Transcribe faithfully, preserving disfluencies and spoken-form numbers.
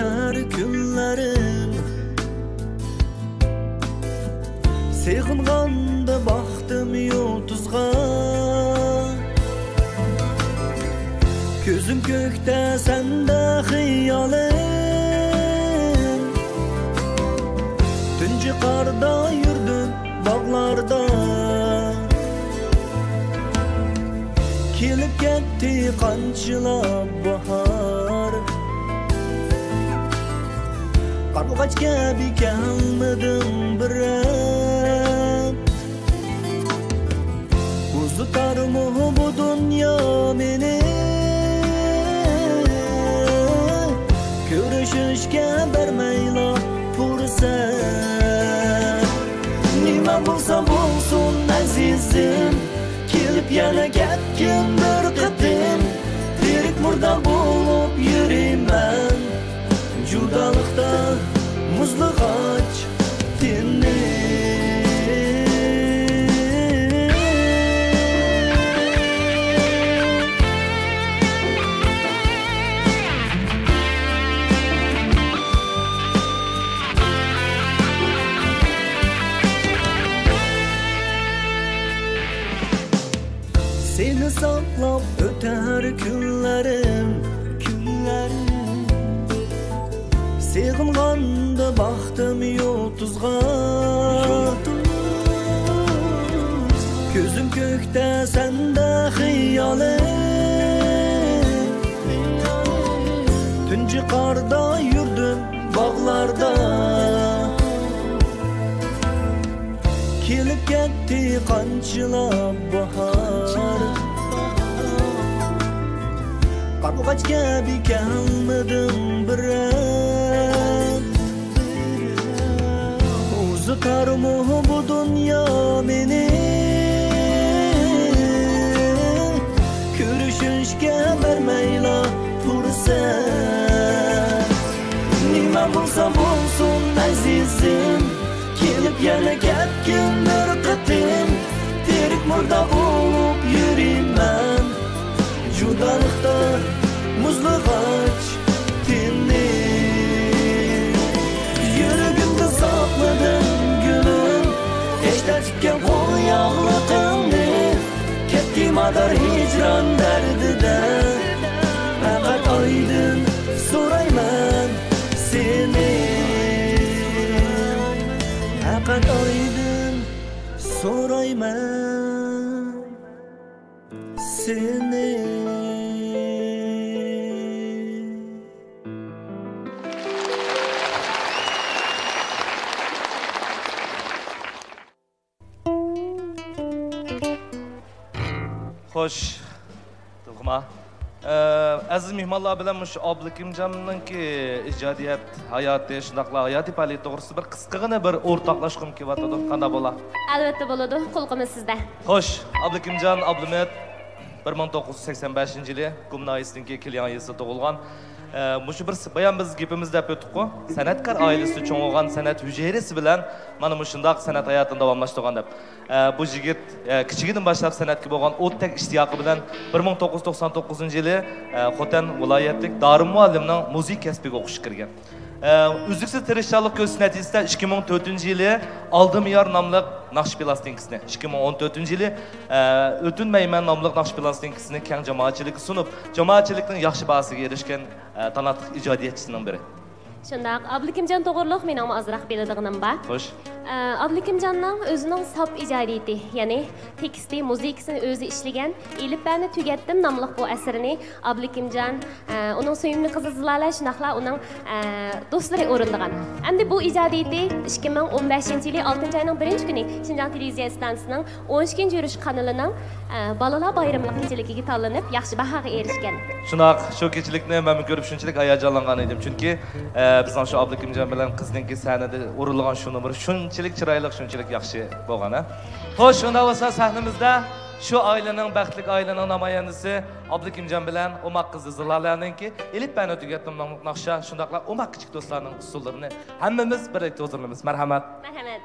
ھەر كۈنلىرىم سېغىنغاندا باقتىم يۇلتۇزغا. كۆزۈم كۆكتە سەندە خىيالىم. تۇنجى قاردا يۈردۈم باغلاردا. كېلىپ كەتتى قانچىلا باھار. قارلىغاچ كەبى كەلمىدىڭ بىرەم. ئۇزىتارمۇ بۇ دۇنيا مېنى؟ كۆرۈشۈشكە بەرمەيلا پۇرسەت. نېمە بولسا بولسۇن ئەزىزىم، كېلىپ يەنە كەتكىن بىر قېتىم. تىرىك مۇردا بولۇپ يۈرىمەن، جۇدالىقتا مۇزلىغاچ تېنىم. سېنى ساقلاپ ئۆتەر كۈنلىرىم، كۈنلىرىم. سېغىنغاندا باقتىم يۇلتۇزغا. يۇلتۇز. كۆزۈم كۆكتە سەندە خىيالىم. تۇنجى قاردا يۈردۈم باغلاردا. كېلىپ كەتتى قانچىلا باھار. قارلىغاچ كەبى كەلمىدىڭ بىرەم. ئۇزىتارمۇ بۇ دۇنيا مېنى؟ كۆرۈشۈشكە بەرمەيلا پۇرسەت. نېمە بولسا بولسۇن ئەزىزىم، كېلىپ يەنە كەتكىن بىر قېتىم. تىرىك مۇردا بولۇپ يۈرىمەن، جۇدالىقتا مۇزلىغاچ تېنىم. يۈرىكىمدە ساقلىدىم گۈلۈم، ئەشتە تىككەن قول ياغلىقىڭنى. كەتتى مادار ھىجران دەردىدە، پەقەت ئايدىن سورايمەن سېنى. پەقەت ئايدىن سورايمەن سېنى. خوش، دىلخۇما. ئە، ئەزىز مېھمانلار بىلەن مۇشۇ ئابلىكىمجاننىڭكى ئىجادىيەت ھاياتى، شۇنداقلا ھاياتىي پائالىيىتى توغرىسىدا بىر قىسقىغىنە بىر ئورتاقلاشقۇم كېلىۋاتىدۇ. قانداق بولا؟ ئەلۋەتتە بولىدۇ، قۇلىقىمىز سىزدە. خوش، ئابلىكىمجان ئابلىمىت، بىر مىڭ توققۇز يۈز سەكسەن بەشىنچى يىلى گۇم ناھىيەسىنىڭكى كىلياڭ يېزىسىدا تۇغۇلغان. ئە، مۇشۇ بىر س-، بايام بىز گېپىمىزدە دەپ ئۆتتۇققۇ، سەنئەتكار ئائىلىسىدە چوڭ بولغان، سەنئەت ھۈجەيرىسى بىلەن مانا مۇشۇنداق سەنئەت ھاياتىنى داۋاملاشتۇرغان دەپ. ئە، بۇ يىگىت، ئە، كىچىكىدىن باشلاپ سەنئەتكە بولغان ئوتتەك ئىشتىياقى بىلەن بىر مىڭ توققۇز يۈز توقسان توققۇزىنچى يىلى، ئە، خوتەن ۋىلايەتلىك دارىم مۇئەللىمنىڭ مۇزىكا كەسپىگە ئوقۇشقا كىرگەن. ئە، ئۈزلۈكسىز تىرىشچانلىق كۆرسىتىش نەتىجىسىدە ئىككى مىڭ تۆتىنچى يىلى ئالدىمىيار ناملىق ناخشا پىلاستىنكىسىنى، ئىككى مىڭ ئون تۆتىنچى يىلى، ئە، ئۆتۈنمەيمەن ناملىق ناخشا پىلاستىنكىسىنى كەڭ جامائەتچىلىككە سۇنۇپ، جامائەتچىلىكنىڭ ياخشى باھاسىغا ئېرىشكەن، ئە، تالانتلىق ئىجادىيەتچىسىنىڭ بىرى. شۇنداق، ئابلىكىمجان توغرۇلۇق مېنىڭمۇ ئازراق بىلىدىغىنىم بار. خوش. ئە، ئابلىكىمجاننىڭ ئۆزىنىڭ ساپ ئىجادىيىتى، يەنى تېكىستى، مۇزىكىسىنى ئۆزى ئىشلىگەن ئېلىپبەنى تۈگەتتىم ناملىق بۇ ئەسىرىنى ئابلىكىمجان، ئە، ئۇنىڭ سۆيۈملۈك قىزى زىلالە، شۇنداقلا ئۇنىڭ، ئە، دوستلىرى ئورۇندىغان. ئەمدى بۇ ئىجادىيىتى ئىككى مىڭ ئون بەشىنچى يىلى ئالتىنچى ئاينىڭ بىرىنچى كۈنى شىنجاڭ تېلېۋىزىيە ئىستانسىسىنىڭ ئون ئىككىنچى يۈرۈش قانىلىنىڭ، ئە، بالىلار بايرىملىق كېچىلىكىگە تاللىنىپ، ياخشى باھاغا ئېرىشكەن. شۇنداق، شۇ كېچىلىكنى مەنمۇ كۆرۈپ شۇنچىلىك ھاياجانلانغان ئىدىم، چۈنكى، ئە، بىزنىڭ شۇ ئابلىكىمجان بىلەن قىزنىڭكى سەھنىدە ئورۇنلىغان شۇ نومۇر شۇنچىلىك چىرايلىق، شۇنچىلىك ياخشى بولغان، ھە؟ خوش، شۇنداق بولسا سەھنىمىزدە شۇ ئائىلىنىڭ، بەختلىك ئائىلىنىڭ نامايەندىسى ئابلىكىمجان بىلەن ئوماق قىزى زىلالەنىڭكى ئېلىپبەنى تۈگەتتىم ناملىق ناخشا، شۇنداقلا ئوماق كىچىك دوستلارنىڭ ئۇسسۇللىرىنى ھەممىمىز بىرلىكتە ھۇزۇرلىنىمىز. مەرھەمەت. مەرھەمەت.